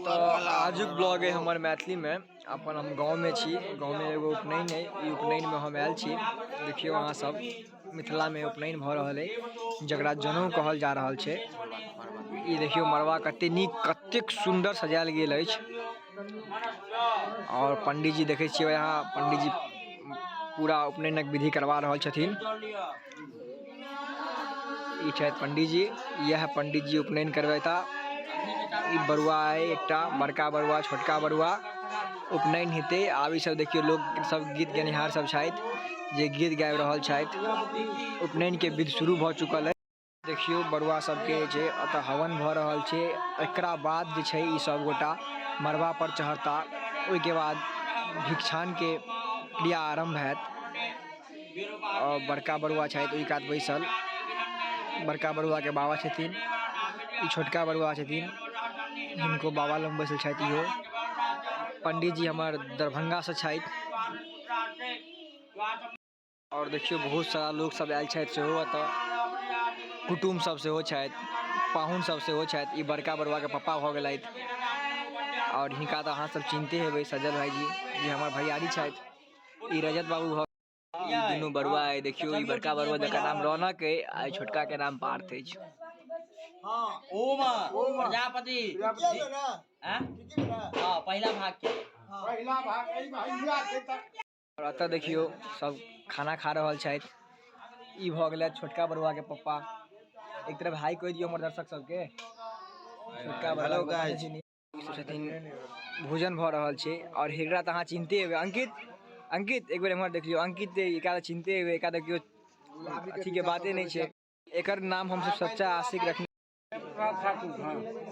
तऽ आजुक ब्लॉग अइ हमर मैथिलीमे। अपन हम गाँवमे छी, गाँवमे एगो उपनयन अइ, ई उपनयनमे हम आयल छी। देखियौ अहाँ सब, मिथिलामे उपनयन भऽ रहल अइ जकरा जनउ कहल जा रहल छै। ई देखियौ मड़बा कते नीक कतेक सुन्दर सजायल गेल अछि। आओर पंडीजी देखै छियै, यहाँ पंडीजी पूरा उपनयनक विधि करवा रहल छथिन। ई छथि पंडीजी, इएह पंडीजी उपनयन करबेता। ई बरुआ अइ एकटा बड़का बरुआ, छोटका बरुआ, उपनयन हेतै आब। ई सब देखियौ लोक सब गीत गेनिहार सब छथि जे गीत गाबि रहल छथि। उपनयन के विध शुरू भऽ चुकल अइ। देखियौ बरुआ सबके जे छै एतऽ हवन भऽ रहल छै। एकरा बाद जे छै ई सब गोटा मड़बा पर चढ़ता, ओहिके बाद भिक्षान के क्रिया आरम्भ हैत। आओर बड़का बरुआ छथि ओहि कात बैसल, बड़का बरुआके बाबा छथिन। ई छोटका बरुआ छथिन, हिनको बाबा लग बैसल छथि इहो। पंडीजी हमर दरभंगासँ छथि। आओर देखियौ बहुत सारा लोक सब आयल छथि सेहो एतऽ, कुटुम्ब सब सेहो छथि, पाहुन सब सेहो छथि। ई बड़का बरुआके पप्पा भऽ गेलथि। आओर हिनका तऽ अहाँ सब चिन्हते हेबै, सज्जल भाईजी जे हमर भैयारी छथि। ई रजत बाबू भऽ, ई दुनू बरुआ अइ। देखियौ ई बड़का बरुआ जकर नाम रौनक अइ आ ई छोटका के नाम पार्थ अछि। ओम प्रजापति हाँ पहिला भाग के पहिला भाग एहि भैया के तक। आओर एतऽ देखियौ सब खाना खा रहल छथि। ई भऽ गेलै छोटका बरुआ के पप्पा। एक तरफ हाई कहि दियौ हमर दर्शक सबके। छोटका बरुआ हेलो के पप्पा गाइस। छथिन ई। सब छथिन, भोजन भऽ रहल छै। आओर एकरा तऽ अहाँ चिन्हते हेबै, अंकित। अंकित एक बेर एम्हर देखियौ। अंकित, एकरा तऽ चिन्हते हेबै, एकरा तऽ केओ अथीके बाते नहि छै। एकर नाम हमसब सच्चा आशिक रखने।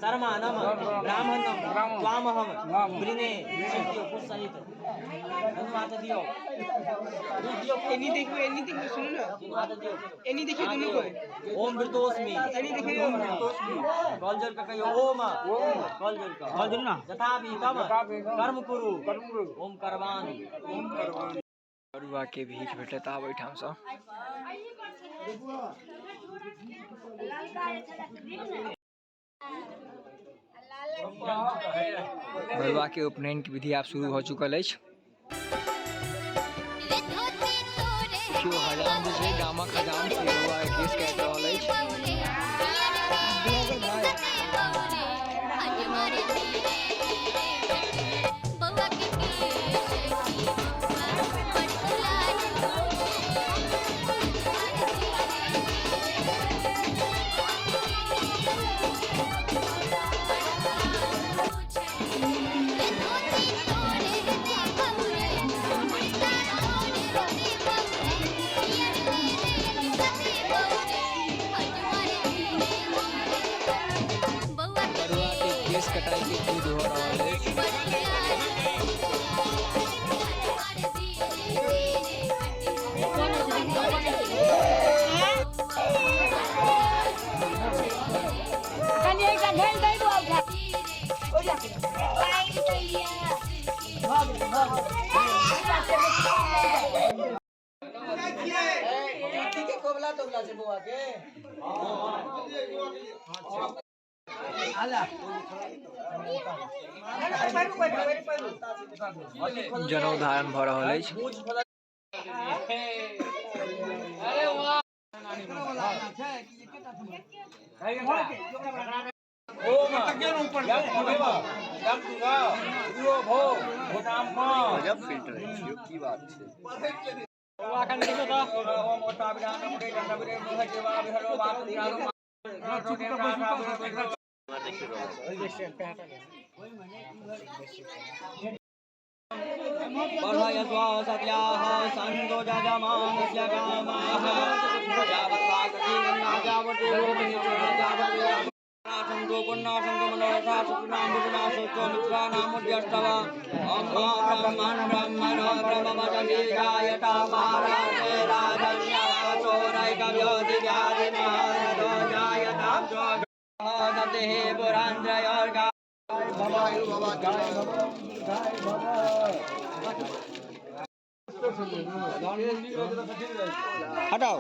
शर्मा नम ब्राह्मणम त्वामहम वृणे दियौ कुश सहित दुनू हाथ दियौ, दूध दियौ। एनी देखियो, एनी देखियो, सुनो ना। दुनू हाथ दियौ। एनी देखियो दुनू को। ओम वृतोस्मि। एनी देखियो। गल जोड़ के कहियो ओम, गल जोड़ के, गल जोड़ ना। जथाभीतम कर्म कुरु, ओम करवान, ओम करवान। बरुआ के भीख भेटत आब एहिठामसँ। बरुआ के उपनयन के विधि आब शुरू भऽ चुकल अछि। देखियौ हजाम जे छै, गामक हजाम से बरुआ के केश काटि रहल अछि। बरुआ के केश कटाई के विध हो रहल अछि। जनउ धारण भऽ रहल अछि। गजब फिल्टर है, की बात छै। हटाओ।